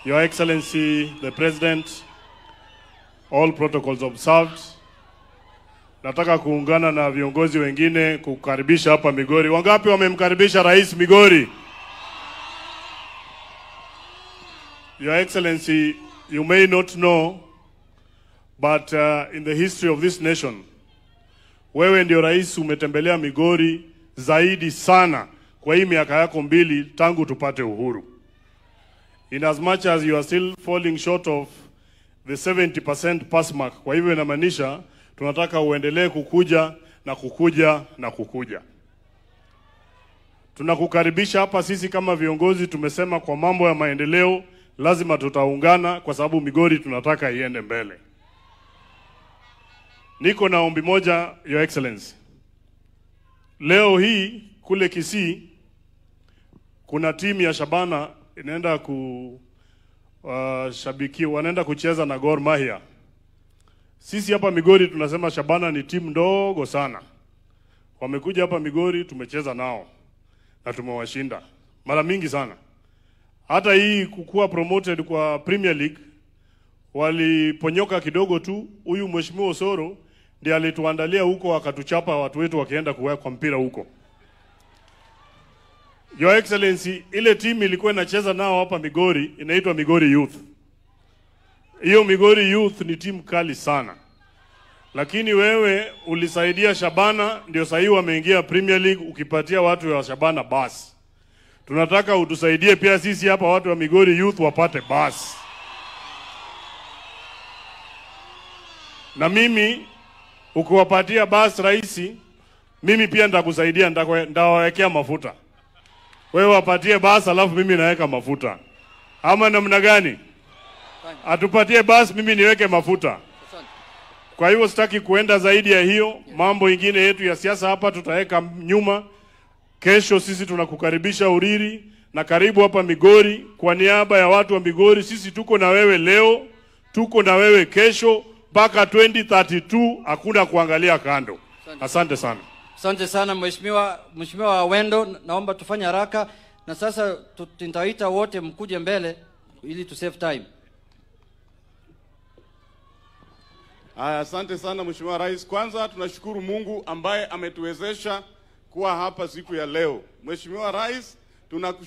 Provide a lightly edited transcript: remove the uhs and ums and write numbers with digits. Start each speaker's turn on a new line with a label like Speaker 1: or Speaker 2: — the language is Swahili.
Speaker 1: Your Excellency, the President, all protocols observed. Nataka kuungana na viongozi wengine kukaribisha hapa Migori. Wangapi wamemkaribisha Rais Migori? Your Excellency, you may not know, but in the history of this nation, wewe ndio rais umetembelea Migori zaidi sana kwa hii miaka yako mbili tangu tupate uhuru. In as much as you are still falling short of the 70% pass mark, kwa hivyo inamaanisha tunataka uendelee kukuja na kukuja na kukuja. Tunakukaribisha hapa. Sisi kama viongozi tumesema kwa mambo ya maendeleo lazima tutaungana, kwa sababu Migori tunataka iende mbele. Niko na ombi moja, Your Excellency. Leo hii kule Kisii kuna timu ya Shabana inaenda kushabikia, wanaenda kucheza na Gor Mahia. Sisi hapa Migori tunasema Shabana ni timu ndogo sana. Wamekuja hapa Migori, tumecheza nao na tumewashinda mara mingi sana. Hata hii kukua promoted kwa Premier League waliponyoka kidogo tu. Huyu Mheshimiwa Osoro ndiye alituandalia huko, akatuchapa watu wetu wakienda kuweka mpira huko. Your Excellency, ile timu ilikuwa inacheza nao hapa Migori inaitwa Migori Youth. Hiyo Migori Youth ni timu kali sana. Lakini wewe ulisaidia Shabana, ndio sasa wameingia Premier League, ukipatia watu wa Shabana basi. Tunataka utusaidie pia sisi hapa watu wa Migori Youth wapate basi. Na mimi ukiwapatia basi raisi, mimi pia nitakusaidia, nitawawekea mafuta. Wewe wapatie basi alafu mimi naweka mafuta. Ama namna gani? Atupatie basi mimi niweke mafuta. Kwa hivyo sitaki kuenda zaidi ya hiyo. Mambo ingine yetu ya siasa hapa tutaweka nyuma. Kesho sisi tunakukaribisha Uriri na karibu hapa Migori. Kwa niaba ya watu wa Migori, sisi tuko na wewe leo, tuko na wewe kesho mpaka 2032, hakuna kuangalia kando. Asante sana.
Speaker 2: Asante sana Mheshimiwa, Mheshimiwa Wendo, naomba tufanye haraka na sasa tutaita wote mkuje mbele ili to save time.
Speaker 3: Asante sana Mheshimiwa Rais. Kwanza tunashukuru Mungu ambaye ametuwezesha kuwa hapa siku ya leo. Mheshimiwa Rais, tunakushukuru.